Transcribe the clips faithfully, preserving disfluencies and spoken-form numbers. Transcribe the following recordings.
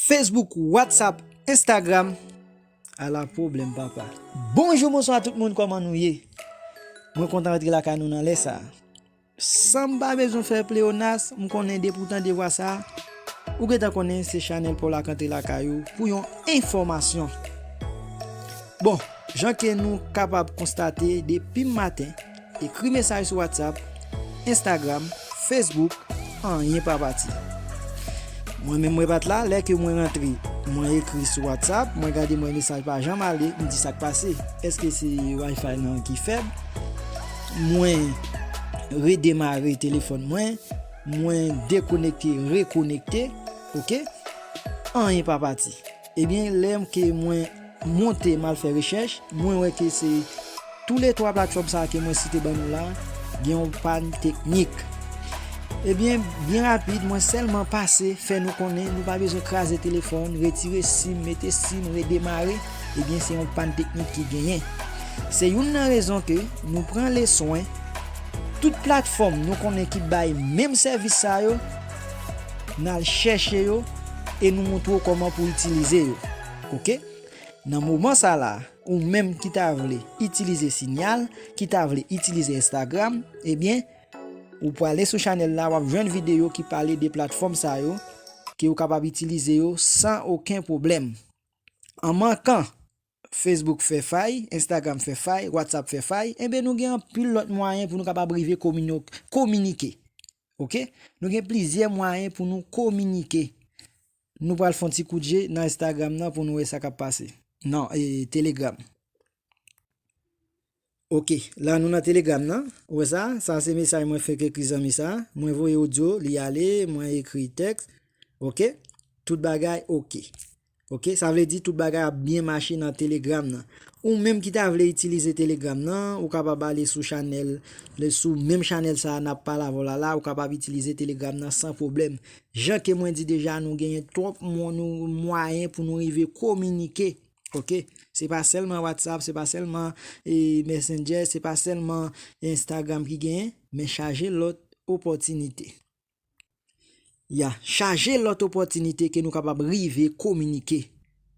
Facebook, WhatsApp, Instagram. Ala pwoblèm, papa. Bonjou, bonswa tout moun, kòman nou ye? Mwen kontan rantre lakay nou nan lè sa a. San m pa bezwen fè pleyonas, m konnen depi w tande vwa sa a, ou gentan konnen se chanèl pa w la k antre lakay ou pou yon enfòmasyon. Bon, jan ke nou kapab konstate depi maten, ekri mesaj sou WhatsApp, Instagram, Facebook, anyen pa pati. Mwen menm mwen pa t la, lè ke mwen rantre, mwen ekri sou WhatsApp, mwen gade mwen mesaj pa janm ale, m di sa k pase. Èske se Wi-Fi nan ki fèb? Mwen redemare telefòn mwen, mwen dekonekte, rekonekte, oke? Anyen pa pati. Ebyen, lè ke mwen monte, m al fè rechèch, mwen wè ke se tou le twa platfòm sa a ke mwen site ban nou la, gen yon pàn teknik. Ebyen, byen rapid, mwen sèlman pase fè nou konnen nou pa bezwen kraze telefòn, retire sim, mete sim, redemare. Ebyen, se yon pàn teknik ki genyen. Se youn nan rezon ke nou pran le swen, tout platfòm nou konnen ki bay menm sèvis sa yo, n al chèche yo e nou montre w kòman pou itilize yo. Oke? Nan moman sa la, ou menm ki ta vle itilize Signal, ki ta vle itilize Instagram, ebyen, ou prale sou chanèl la, w ap jwenn videyo ki pale de platfòm sa yo, ke ou kapab itilize yo san okenn pwoblèm. An mankan, Facebook fè fay, Instagram fè fay, WhatsApp fè fay, enben nou gen anpil lòt mwayen pou nou kapab rive komino-, kominike. Oke? Nou gen plizyè mwayen pou nou kominike. Nou pral fè yon ti kout je nan Instagram nan pou nou wè sa k ap pase. Non, e, Telegram. Oke, la nou nan Telegram nan. Ou wè sa? Sa se mesaj mwen fèk ekri zanmi sa. Mwen voye odyo, li ale, mwen ekri tèks. Oke? Tout bagay oke. Oke, sa vle di tout bagay ap byen mache nan Telegram nan. Ou menm ki ta vle itilize Telegram nan, ou kapab ale sou chanèl, le, sou menm chanèl sa a n ap pale avè w la la, ou kapab itilize Telegram nan san pwoblèm. Jan ke mwen di deja, nou genyen twòp mwa-, nou, mwayen pou nou rive kominike. Oke, se pa sèlman WhatsApp, se pa sèlman, e, Messenger, se pa sèlman Instagram ki genyen, men chaje lòt opòtinite. Ya, chaje lòt opòtinite ke nou kapab rive kominike.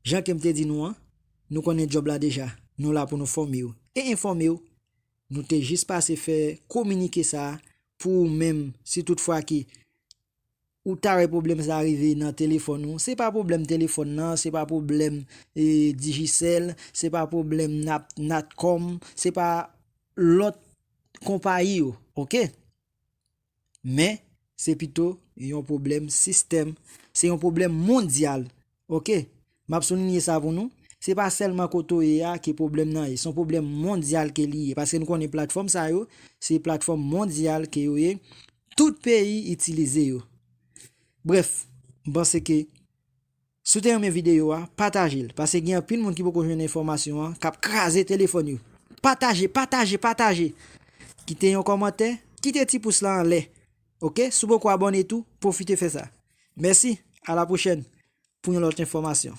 Jan ke m te di nou an, nou konnen djòb la deja. Nou la pou nou fòme w e enfòme w. Nou te jis pase fè kominike sa a pou ou menm, si toutfwa ke ou ta wè pwoblèm sa a rive nan telefòn ou. Se pa pwoblèm telefòn nan, se pa pwoblèm, e, Digicel, se pa pwoblèm Nat-, Natcom, se pa lòt konpayi yo, oke? Men, se pito yon pwoblèm sistèm, se yon pwoblèm mondyal, oke? M ap soulinye sa pou nou, se pa sèlman kote w ye a ke pwoblèm nan ye, se yon pwoblèm mondyal ke li ye, paske nou konnen platfòm sa yo, se platfòm mondyal ke yo ye, tout peyi itilize yo. Brèf, m panse ke si w te renmen videyo a, pataje l, paske gen anpil moun ki poko jwenn enfòmasyon an, k ap kraze telefòn yo. Pataje, pataje, pataje. Kite yon kòmantè, kite ti pous la anlè. Oke, si w poko abòne tou, pwofite fè sa. Mèsi, a la pwochèn pou yon lòt enfòmasyon.